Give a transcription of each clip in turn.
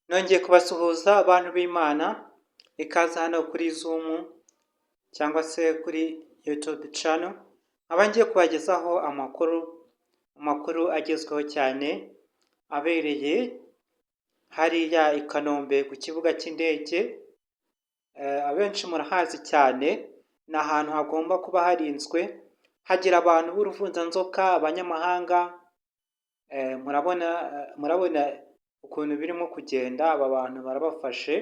Nongeye kubasuhuza, abantu b'Imana, ikaze hano kuri Zoom cyangwa se kuri YouTube channel, nkaba ngiye kubagezaho amakuru agezweho cyane abereye hariya i Kanombe ku kibuga cy'indege. Abenshi murahazi cyane, ni ahantu hagomba kuba harinzwe, hagira abantu b'uruvunjanzoka, abanyamahanga. Murabona ukuntu birimo kugenda. Aba bantu barabafashe,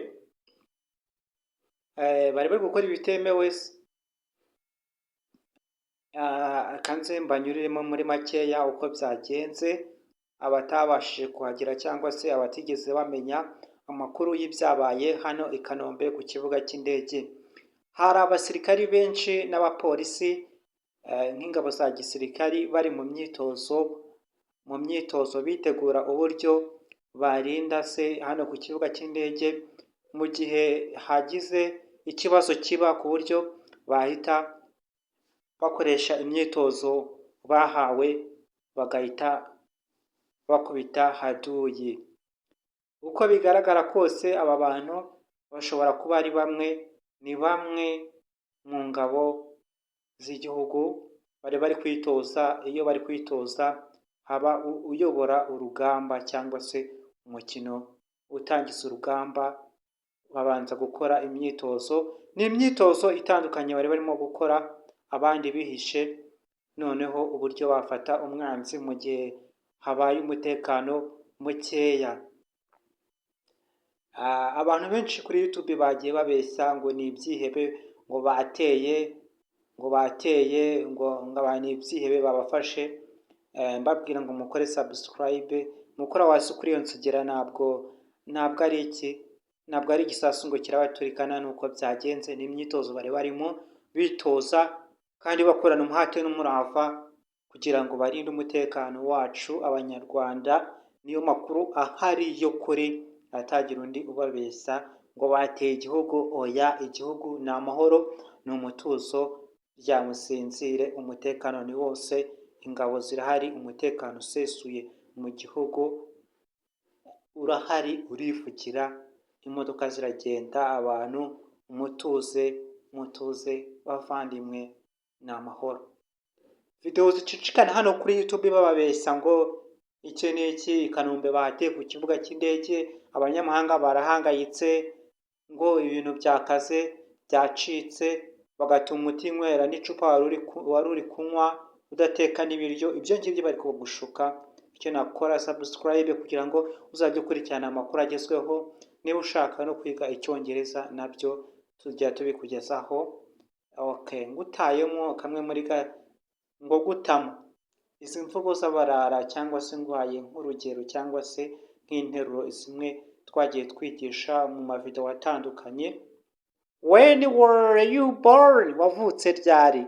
bari bari gukora ibitemewe. Kanze mbanyuriremo muri makeya uko byagenze, abatabashije kuhagera cyangwa se abatigeze bamenya amakuru y'ibyabaye hano i Kanombe ku kibuga cy'indege. Hari abasirikari benshi n'abapolisi nk'ingabo za gisirikari bari mu myitozo bitegura uburyo barinda se hano ku kibuga cy'indege mu gihe hagize ikibazo kiba, ku buryo bahita bakoresha imyitozo bahawe bagahita bakubita haduyi. Uko bigaragara kose, aba bantu bashobora kuba ari bamwe, ni bamwe mu ngabo z'igihugu bari bari kwitoza. Iyo bari kwitoza haba uyobora urugamba cyangwa se umukino utangiza urugamba, babanza gukora imyitozo. Ni imyitozo itandukanye bari barimo gukora, abandi bihishe, noneho uburyo bafata umwanzi mu gihe habaye umutekano mukeya. Abantu benshi kuri YouTube bagiye babeshya ngo ni ibyihebe, ngo bateye, ngo bateye, ngo abantu ni ibyihebe babafashe. Mbabwira ngo mukore subscribe, mukora hasi kuri iyo nzogera. Ntabwo ari iki, ntabwo ari igisasu ngo kirabaturikana. Nuko byagenze, ni imyitozo bari barimo bitoza kandi bakorana umuhate n'umurava kugira ngo barinde umutekano wacu Abanyarwanda. Niyo makuru ahari yo kuri, atagira undi ubabeshya ngo bateye igihugu. Oya, igihugu ni amahoro, ni umutuzo, ryamusinzire, umutekano ni wose, ingabo zirahari, umutekano usesuye mu gihugu urahari, urivugira, imodoka ziragenda, abantu mutuze, mutuze bavandimwe, ni amahoro. Videwo zicicikana hano kuri YouTube bababeshya ngo iki n'iki, i Kanombe bateye ku kibuga cy'indege, abanyamahanga barahangayitse, ngo ibintu byakaze, byacitse, bagatuma utinywera n'icupa wari uri kunywa, udateka n'ibiryo. Ibyo ngibyo bari kugushuka. Icyo nakora, subscribe kugira ngo uzajye ukurikirana amakuru agezweho. Niba ushaka no kwiga Icyongereza, nabyo tujya tubikugezaho. Okay, ngutayemo kamwe muri ngo gutamo izi mvugo z'abarara, cyangwa se nguhaye nk'urugero cyangwa se nk'interuro zimwe twagiye twigisha mu mavideo atandukanye. When were you born? Wavutse ryari?